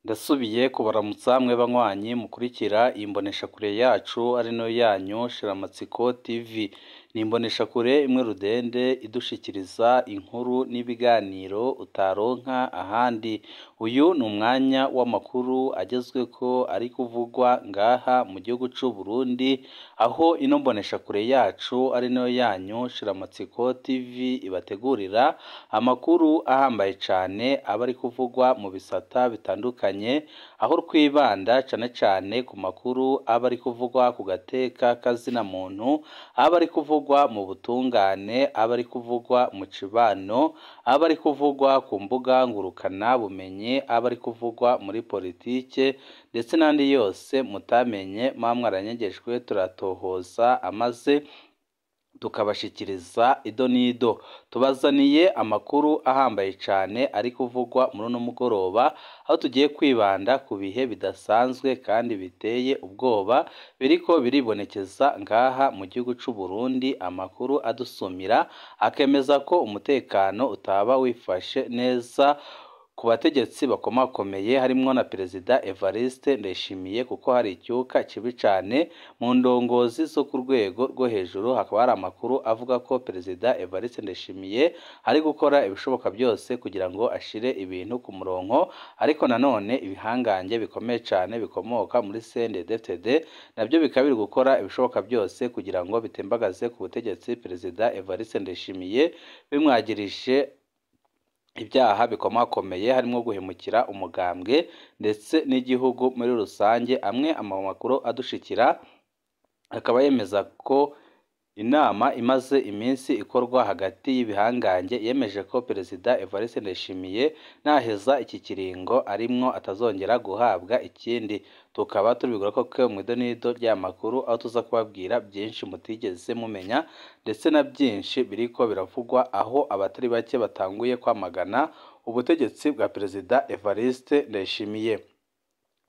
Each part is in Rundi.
Ndasubiye kubaramutsa mwe banywanyi mukurikira iyi mboneshakure yacu ari nayo yanyu Shiramatsiko TV. Ni imboneshakure imwe rudende idushikiriza inkuru n'ibiganiro utaronka ahandi. Uyu ni umwanya w'amakuru agezweko ari kuvugwa ngaha mu gihugu c'u Burundi, aho ino mboneshakure yacu ari nayo yanyu Shiramatsiko TV ibategurira amakuru ahambaye cane aba ari kuvugwa mu bisata bitandukanye, aho twibanda cane cane ku makuru aba ari kuvugwa ku gateka k'azina muntu, aba ari kuvugwa mu butungane, aba ari kuvugwa mu cibano, aba ari kuvugwa ku mbuga ngurukana bumenyi, aba ari kuvugwa muri politike ndetse n'andi yose mutamenye muba mwaranyegejwe, turatohoza amaze tukabashikiriza ido n'ido. Tubazaniye amakuru ahambaye cane ari kuvugwa muri uno mugoroba, aho tugiye kwibanda ku bihe bidasanzwe kandi biteye ubwoba biriko biribonekeza ngaha mu gihugu c'u Burundi. Amakuru adusumira akemeza ko umutekano utaba wifashe neza ku bategetsi bakomakomeye harimwo na Perezida Evariste Ndayishimiye, kuko hari icyuka kibi cane mu ndongozi zo ku rwego rwo hejuru. Hakaba hari amakuru avuga ko Perezida Evariste Ndayishimiye ari gukora ibishoboka byose kugira ngo ashire ibintu ku murongo, ariko nanone ibihangange bikomeye cane bikomoka muri CNDD-FDD nabyo bikaba biri gukora ibishoboka byose kugira ngo bitembagaze ku butegetsi Perezida Evariste Ndayishimiye, bimwagirije ibyaha bikomakomeye harimo guhemukira umugambwe ndetse n'igihugu muri rusange. Amwe amakuru adushikira akaba yemeza ko inama imaze iminsi ikorwa hagati y'ibihangange yemeje ko Perezida Evariste Ndayishimiye naheza iki kiringo arimwo atazongera guhabwa ikindi. Tukaba tubigura ko mu idonido ry'amakuru, aho tuza kubabwira byinshi mutigeze mumenya ndetse na byinshi biriko biravugwa, aho abatari bake batanguye kwamagana ubutegetsi bwa Perezida Evariste Ndayishimiye.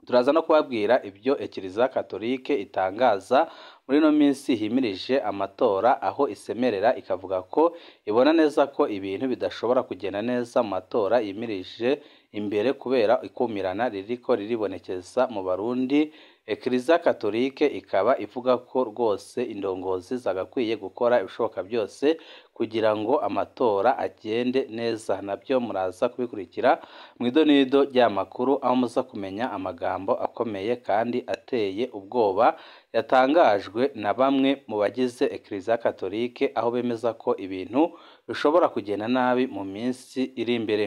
Turaza no kubabwira ibyo Ekiliziya Katolike itangaza muri ino minsi himirije amatora, aho isemerera ikavuga ko ibona neza ko ibintu bidashobora kugenda neza mu matora yimirije imbere kubera ikumirana ririko riribonekeza mu Barundi. Ekiliziya Katolike ikaba ivuga ko rwose indongozi zagakwiye gukora ibishoboka byose kugira ngo amatora agende neza. Nabyo muraza kubikurikira mu idonido ry'amakuru, aho muza kumenya amagambo akomeye kandi ateye ubwoba yatangajwe na bamwe mu bagize Ekiliziya Katolike, aho bemeza ko ibintu bishobora kugenda nabi mu minsi iri imbere.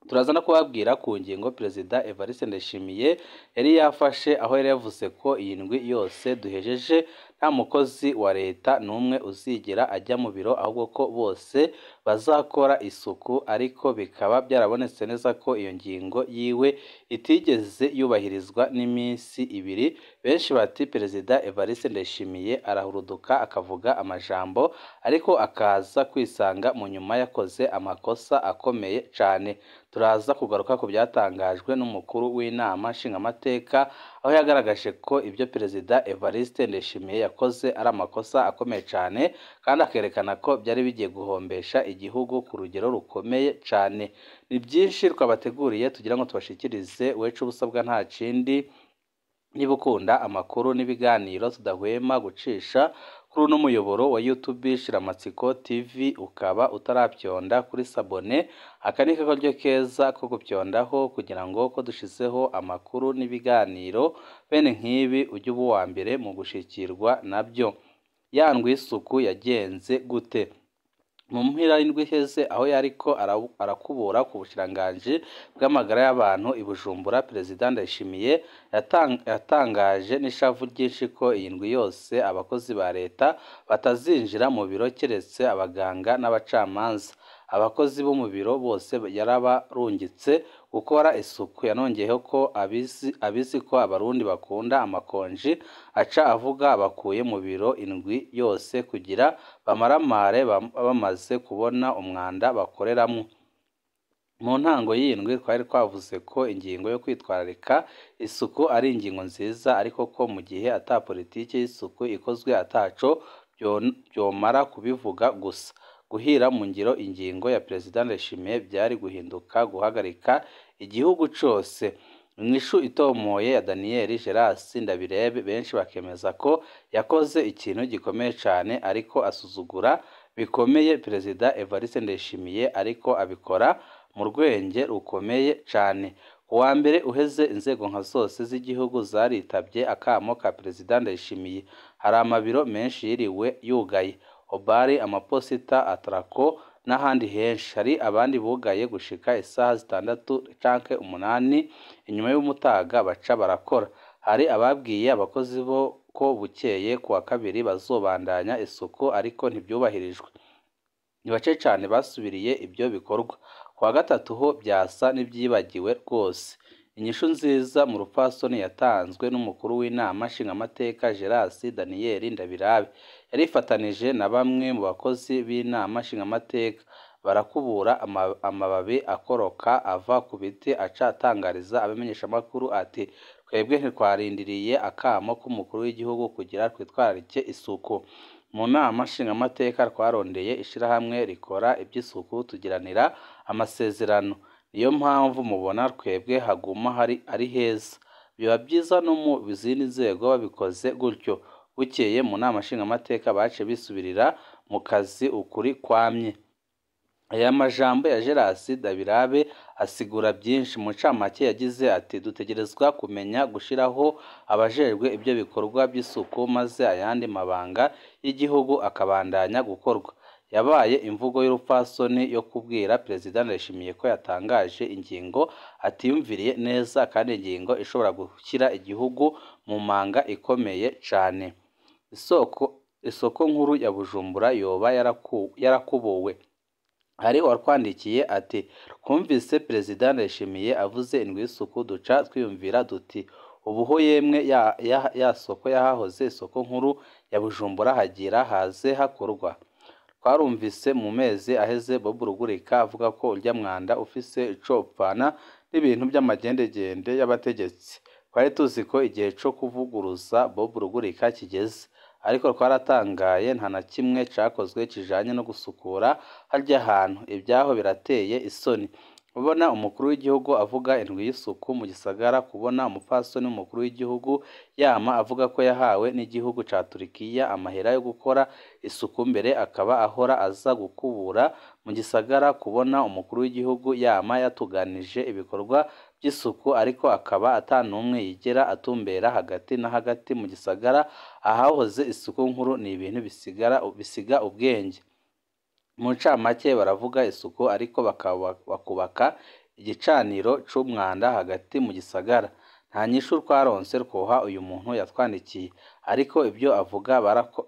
Turaza no kubabwira ku ngingo Perezida Evariste Ndayishimiye yari yafashe, aho yari yavuze ko iyi ndwi yose duhejeje nta mukozi wa leta n'umwe uzigera ajya mu biro, ahubwo ko bose bazakora isuku, ariko bikaba byarabonetse neza ko iyo ngingo yiwe itigeze yubahirizwa n'iminsi ibiri. Benshi bati Perezida Evariste Ndayishimiye arahuruduka akavuga amajambo, ariko akaza kwisanga mu nyuma yakoze amakosa akomeye cane. Turaza kugaruka ku byatangajwe n'umukuru w'inama nshingamateka, aho yagaragaje ko ibyo Perezida Evariste Ndayishimiye yakoze ari amakosa akomeye cane, kandi akerekana ko byari bigiye guhombesha igihugu ku rugero rukomeye cane. Ni byinshi twabateguriye tugira ngo tubashikirize. Wecu ubusabwa nta kindi, niba ukunda amakuru n'ibiganiro tudahwema gucisha kuri uno muyoboro wa YouTube Shiramatsiko TV, ukaba utarabyonda kuri sabone, aka ni akaryo keza ko gupyondaho kugira ngo ko dushizeho amakuru n'ibiganiro bene nk'ibi ujye uba uwa mbere mu gushikirwa nabyo. Ya ndwi y'isuku yagenze gute? Mu mpera y'indwi iheze, aho yariko arakubura ku bushikiranganji bw'amagara y'abantu i Bujumbura, Perezida Ndayishimiye yatangaje n'ishavu ryinshi ko iyi ndwi yose abakozi ba leta batazinjira mu biro keretse abaganga n'abacamanza. Abakozi bo mu biro bose yarabarungitse gukora isuku. Yanongeyeho ko abizi ko Abarundi bakunda amakonji, aca avuga abakuye mu biro indwi yose kugira bamaramare bamaze kubona umwanda bakoreramwo. Mu ntango y'indwi twari twavuze ko ingingo yo kwitwararika isuku ari ingingo nziza, ariko ko mu gihe ata politike y'isuku ikozwe ataco byomara kubivuga gusa. Guhira mu ngiro ingingo ya Perezida Ndayishimiye byari guhinduka guhagarika igihugu cose. Inyishu itomoye ya Daniel Geras Ndabirebe, benshi bakemeza ko yakoze ikintu gikomeye cane, ariko asuzugura bikomeye Perezida Evariste Ndayishimiye, ariko abikora mu rwenge rukomeye cane. Kuwa mbere uheze inzego nka zose z'igihugu zaritabye akamo ka Perezida Ndayishimiye. Hari amabiro menshi yiriwe yugaye, Obari, amaposita, Atrako n'ahandi henshi. Hari abandi bugaye gushika isaha 6 canke 8 inyuma y'umutaga baca barakora. Hari ababwiye abakozi bo ko bukeye kuwa kabiri bazobandanya isuku, ariko ntivyubahirijwe. Ni bake cane basubiriye ibyo bikorwa. Kuwa gatatu ho vyasa n'ivyibagiwe rwose. Inyishu nziza mu rupfasoni yatanzwe n'umukuru w'inama nshingamateka Geras Daniel Ndabirabe. Yarifatanije na bamwe mu bakozi b'inama nshingamateka barakubura amababi akoroka ava ku biti, aca atangariza abamenyeshamakuru ati: "Twebwe ntitwarindiriye akamo k'umukuru w'igihugu kugira twitwararike isuku. Mu nama nshingamateka twarondeye ishirahamwe rikora ivy'isuku tugiranira amasezerano. Niyo mpamvu mubona twebwe haguma hari ari heza. Biba vyiza no mu zindi nzego babikoze gutyo." Bukeye mu nama nshingamateka baciye bisubirira mu kazi ukuri kwamye. Aya majambo ya Geras Ndabirabe asigura byinshi. Mu ncamake yagize ati: "Dutegerezwa kumenya gushiraho abajejwe ibyo bikorwa by'isuku, maze ayandi mabanga y'igihugu akabandanya gukorwa." Yabaye imvugo y'urupfasoni yo kubwira Perezida Ndayishimiye ko yatangaje ingingo atiyumviriye neza, kandi ingingo ishobora gushyira igihugu mu manga ikomeye cane. Isoko nkuru ya Bujumbura yoba yarakubuwe. Hari uwatwandikiye ati: "Twumvise Perezida Ndayishimiye avuze indwi y'isuku, duca twiyumvira duti ubuho yemwe ya soko yahahoze isoko nkuru ya Bujumbura hagira haze hakorwa." Twarumvise mu mezi aheze Bob Rugurika avuga ko urya mwanda ufise ico upfana n'ibintu by'amagendegende y'abategetsi. Twari tuzi ko igihe co kuvuguruza Bob Rugurika kigeze, ariko twaratangaye nta na kimwe cakozwe kijanye no gusukura harya hantu. Ibyaho birateye isoni. Kubona umukuru w'igihugu avuga indwi y'isuku mu gisagara, kubona umupfasoni w'umukuru w'igihugu yama avuga ko yahawe n'igihugu ca Turikiya amahera yo gukora isuku, mbere akaba ahora aza gukubura mu gisagara, kubona umukuru w'igihugu yama yatuganije ibikorwa by'isuku, ariko akaba atanumwe yigera atumbera hagati na hagati mu gisagara ahahoze isuku nkuru, ni ibintu bisiga ubwenge. Mu ncamake baravuga isuku, ariko bakubaka igicaniro c'umwanda hagati mu gisagara. Nta nyishu twaronse twoha uyu muntu yatwandikiye, ariko ibyo avuga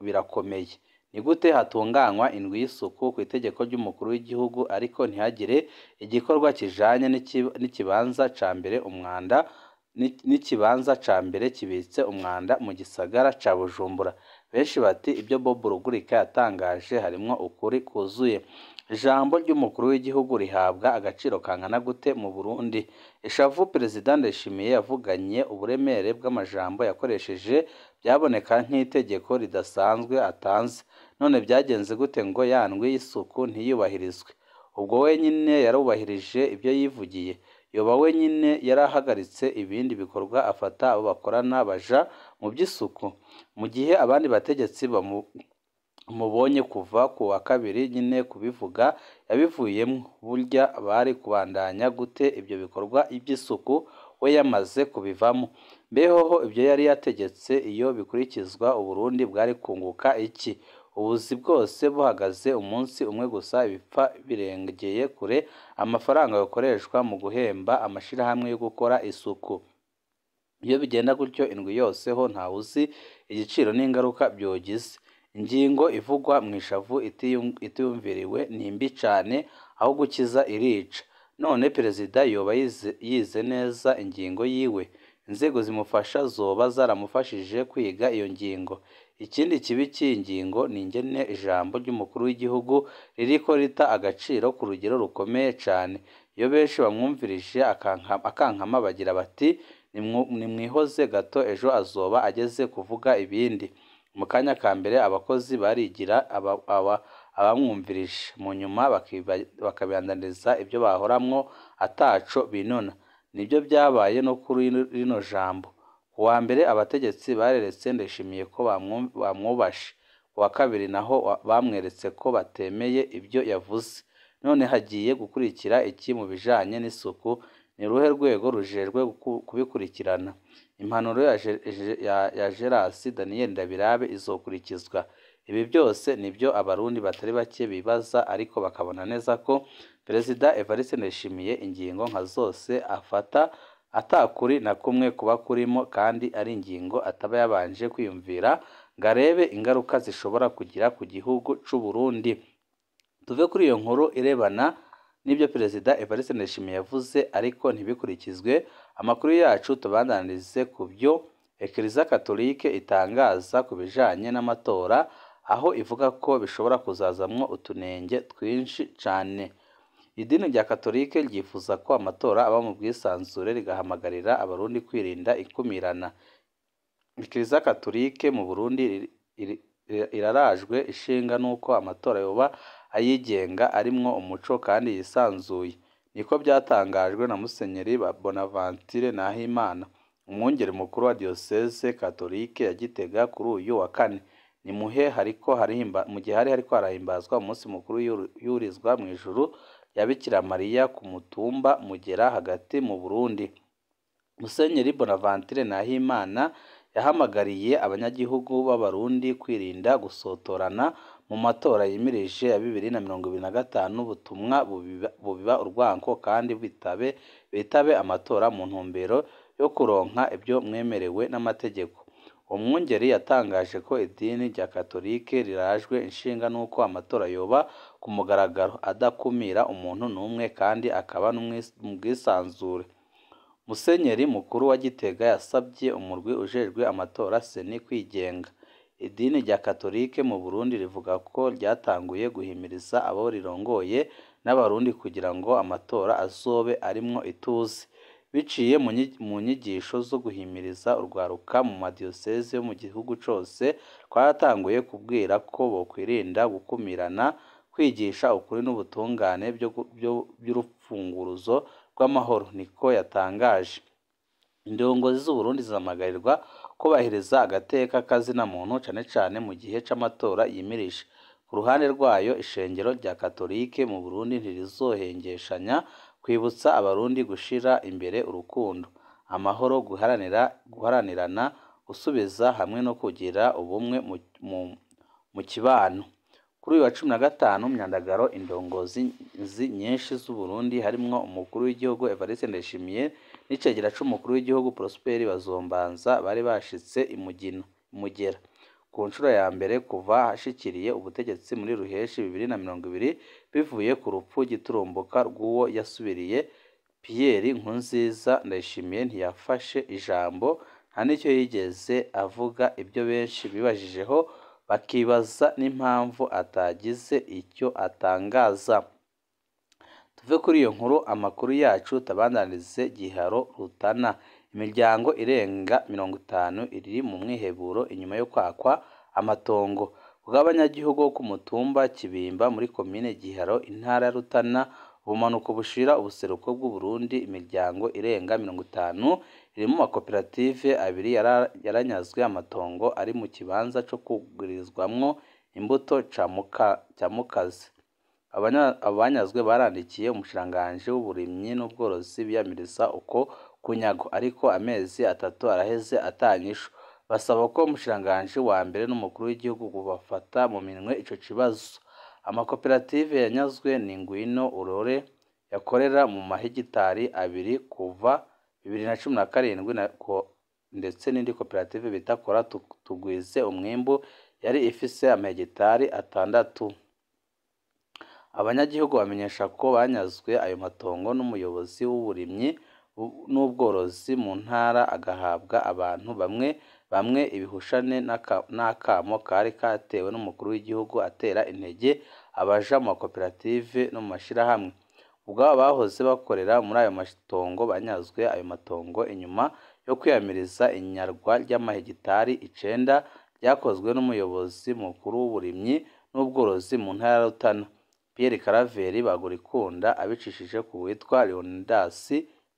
birakomeye. Ni gute hatunganywa indwi y'isuku ku itegeko ry'umukuru w'igihugu, ariko ntihagire igikorwa kijanye n'ikibanza ca mbere umwanda n'ikibanza ca mbere kibitse umwanda mu gisagara ca Bujumbura? Benshi bati ibyo Bob Rugurika yatangaje harimwo ukuri kuzuye. Ijambo ry'umukuru w'igihugu rihabwa agaciro kangana gute mu Burundi? Ishavu Perezida Ndayishimiye yavuganye uburemere bw'amajambo yakoresheje byaboneka nk'itegeko ridasanzwe atanze. None byagenze gute ngo ya ndwi y'isuku ntiyubahirizwe? Ubwo wenyine yarubahirije ibyo yivugiye? Yoba wenyine yarahagaritse ibindi bikorwa afata abo bakorana baja mu by'isuku? Mu gihe abandi bategetsi bamubonye kuva ku wa kabiri nyine kubivuga yabivuyemwo, burya bari kubandanya gute ibyo bikorwa by'isuku we yamaze kubivamo? Mbehoho ibyo yari yategetse iyo bikurikizwa Uburundi bwari kunguka iki? Ubuzi bwose buhagaze umunsi umwe gusa, ibipfa birengeye kure amafaranga yokoreshwa mu guhemba amashirahamwe yo gukora isuku. Iyo bigenda gutyo indwi yose ho ntawuzi igiciro n'ingaruka byogize. Ingingo ivugwa mu ishavu itiyumviriwe ni mbi cane, aho gukiza irica. None Perezida yoba yize neza ingingo yiwe? Inzego zimufasha zoba zaramufashije kwiga iyo ngingo? Ikindi kibi cy'iyi ngingo ni ingene ijambo ry'umukuru w'igihugu ririko rita agaciro ku rugero rukomeye cane. Iyo benshi bamwumvirije akankama bagira bati nimwihoze gato ejo azoba ageze kuvuga ibindi. Mu kanya ka mbere abakozi barigira abamwumvirije, mu nyuma bakabandaniza ibyo bahoramwo ataco binona. Nibyo byabaye no kuri rino jambo. Ku wa mbere abategetsi bareretse Ndayishimiye ko bamwubashe, ku wa kabiri naho bamweretse ko batemeye ibyo yavuze. None hagiye gukurikira iki mu bijanye n'isuku? Ni uruhe rwego rujejwe kubikurikirana? Impanuro ya Gerasi Daniel Ndabirabe izokurikizwa? Ibi byose nibyo abarundi batari bake bibaza, ariko bakabona neza ko Perezida Evariste Ndayishimiye ingingo nka zose afata atakuri na kumwe kuba kurimo, kandi ari ingingo ataba yabanje kwiyumvira ngo arebe ingaruka zishobora kugira ku gihugu c'u Burundi. Tuve kuri iyo nkuru irebana n'ibyo Perezida Evariste Ndayishimiye yavuze ariko ntibikurikizwe. Amakuru yacu tubandanirize ku byo Eklezia Katolike itangaza ku bijanye n'amatora, aho ivuga ko bishobora kuzazamwo utunenge twinshi cane. Idini rya Katolike ryifuza ko amatora aba mu bwisanzure, rigahamagarira abarundi kwirinda ikumirana. Eklezia Katolike mu Burundi irarajwe ishinga n'uko amatora yoba ayigenga, arimwo umuco kandi yisanzuye. Niko byatangajwe na Musenyeri Bonaventure Nahimana, umwungeri mukuru wa Diyoseze Katolike ya Gitega, kuri uyu wa kane. Ni muhe hariko mu gihe hari hariko harahimbazwa umunsi mukuru yurizwa mu ijuru ya Bikira Mariya ku mutumba Mugera hagati mu Burundi. Musenyeri Bonaventure Nahimana yahamagariye abanyagihugu b'abarundi kwirinda gusotorana mu matora yimirije ya 2025, ubutumwa bubiba urwanko, kandi bitabe amatora mu ntumbero yo kuronka ibyo mwemerewe n'amategeko. Umwungeri yatangaje ko idini rya Katolike rirajwe inshinga n'uko amatora yoba ku mugaragaro, adakumira umuntu n'umwe, kandi akaba mu bwisanzure. Musenyeri mukuru wa Gitega yasabye umurwi ujejwe amatora CENI kwigenga. Idini rya Katolike mu Burundi rivuga ko ryatanguye guhimiriza abo rirongoye n'abarundi kugira ngo amatora azobe arimwo ituze, biciye mu nyigisho zo guhimiriza urwaruka mu madiyoseze yo mu gihugu cose. Twaratanguye kubwira ko bokwirinda gukumirana, kwigisha ukuri n'ubutungane by'urufunguruzo rw'amahoro, niko yatangaje. Indongozi z'Uburundi zihamagarirwa kubahiriza agateka kazina muntu, cane cane mu gihe c'amatora yimirije. Ku ruhande rwayo, ishengero rya Katolike mu Burundi ntirizohengeshanya kwibutsa abarundi gushira imbere urukundo, amahoro, guharanirana, gusubiza hamwe no kugira ubumwe mu kibano. Kuri uyu wa 15 Myandagaro, indongozi nyinshi z'Uburundi harimwo umukuru w'igihugu Evariste Ndayishimiye n'icegera c'umukuru w'igihugu Prosper Bazombanza bari bashitse i Mugera ku nshuro ya mbere kuva ashikiriye ubutegetsi muri Ruheshi 2020, bivuye ku rupfu giturumbuka rw'uwo yasubiriye Pierre Nkurunziza. Ndayishimiye ntiyafashe ijambo, nta n'icyo yigeze avuga, ibyo benshi bibajijeho bakibaza n'impamvu atagize icyo atangaza. Tuve kuri iyo nkuru, amakuru yacu tabandanirize Giharo Rutana. Imiryango irenga 50 iri mu mwiheburo inyuma yo kwakwa amatongo bw'abanyagihugu ku mutumba Kibimba muri komine Giharo, intara ya Rutana, ubumanuko bushira ubuseruko bw'u Burundi. Imiryango irenga 50 iri mu makoperative abiri yaranyazwe amatongo ari mu kibanza co kugurizwamwo imbuto ca Mukazi. Abanyazwe barandikiye umushikiranganji w'uburimyi n'ubworozi biyamiriza uko kunyago, ariko amezi 3 araheze atanyishu. Basaba ko umushikiranganji wa mbere n'umukuru w'igihugu bafata mu minwe ico kibazo. Amakoperative yanyazwe ni Ngwino Urore yakorera mu mahegitari 2 kuva 2017, ndetse n'indi koperative bita Kora Tugwize Umwimbu yari ifise amahegitari 6. Abanyagihugu bamenyesha ko banyazwe ayo matongo n'umuyobozi w'uburimyi n'ubworozi mu ntara, agahabwa abantu bamwe bamwe ibihushane n'akamo kari katewe n'umukuru w'igihugu atera intege abaja mu makoperative no mu mashirahamwe. Ubwabo bahoze bakorera muri ayo matongo banyazwe ayo matongo inyuma yo kwiyamiriza inyarwa ry'amahegitari 9 ryakozwe n'umuyobozi mukuru w'uburimyi n'ubworozi mu ntara ya Rutana, Pierre Karaveri Bagorikunda, abicishije ku witwa Leonidas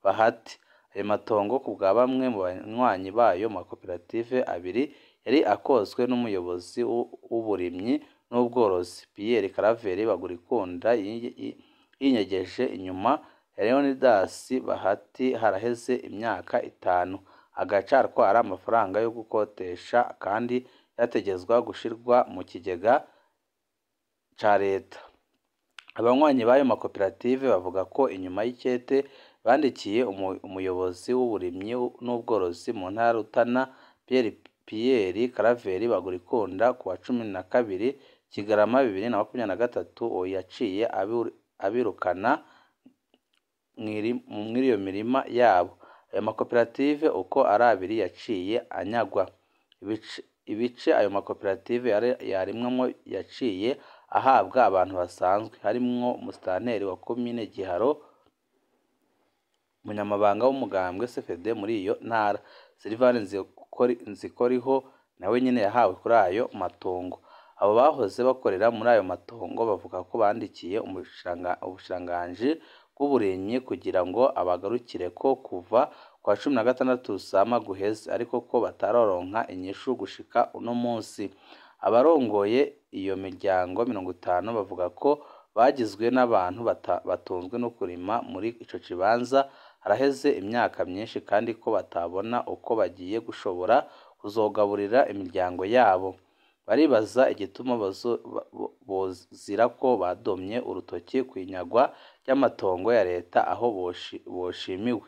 Bahati. Ayo matongo ku bwa bamwe mu banywanyi bayo makoperative abiri yari akozwe n'umuyobozi w'uburimyi n'ubworozi Pierre Claver Bagurikunda yinyegeje inyuma ya Leonidas Bahati haraheze imyaka 5, agaca atwara amafaranga yo gukotesha kandi yategezwa gushirwa mu kigega ca leta. Abanywanyi b'ayo makoperative bavuga ko inyuma y'ikete bandikiye umuyobozi w'uburimyi n'ubworozi mu ntara Rutana Pierre Claver Bagurikunda ku wa 12 Kigarama 2023, uwo yaciye abirukana mw'iyo mirima yabo. Ayo makoperative uko ari abiri yaciye anyagwa. Ibice ayo makoperative yarimwamwo yaciye ahabwa abantu basanzwe, harimwo umusitanteri wa komine Giharo, umunyamabanga w'umugambwe CFD muri iyo ntara, Sylvain Nzikoriho nawe nyene yahawe kuri ayo matongo. Abo bahoze bakorera muri ayo matongo bavuga ko bandikiye ubushikiranganji bw'uburimyi kugira ngo abagarukireko kuva ku wa 16 Rusama guheze, ariko ko batararonka inyishu gushika uno munsi. Abarongoye iyo miryango 50 bavuga ko bagizwe n'abantu batunzwe no kurima muri ico kibanza haraheze imyaka myinshi, kandi ko batabona uko bagiye gushobora kuzogaburira imiryango yabo. Baribaza igituma bozira ko badomye urutoki kw'inyagwa ry'amatongo ya leta aho boshimiwe.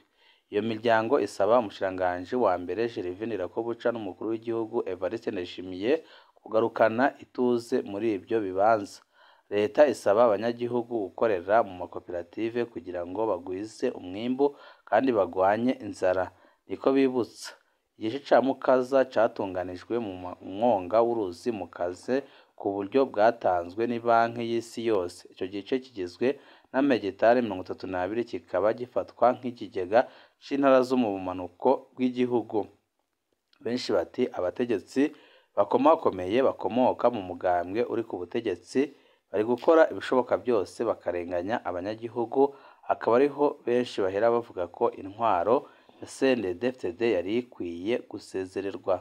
Iyo miryango isaba umushikiranganji wa mbere Gervais Ndirakobuca n'umukuru w'igihugu Evariste Ndayishimiye kugarukana ituze muri ibyo bibanza. Leta isaba abanyagihugu gukorera mu makoperative kugira ngo bagwize umwimbu kandi bagwanye inzara, niko bibutsa. Igice ca Mukaza catunganijwe mu mwonga w'uruzi Mukaze ku buryo bwatanzwe n'ibanki y'isi yose. Ico gice kigizwe n'amahegitari 32 kikaba gifatwa nk'ikigega c'intara zo mu bumanuko bw'igihugu. Benshi bati abategetsi bakomakomeye bakomoka mu mugambwe uri ku butegetsi bari gukora ibishoboka byose bakarenganya abanyagihugu, akaba ariho benshi bahera bavuga ko intwaro ya CNDD-FDD yari ikwiye gusezererwa.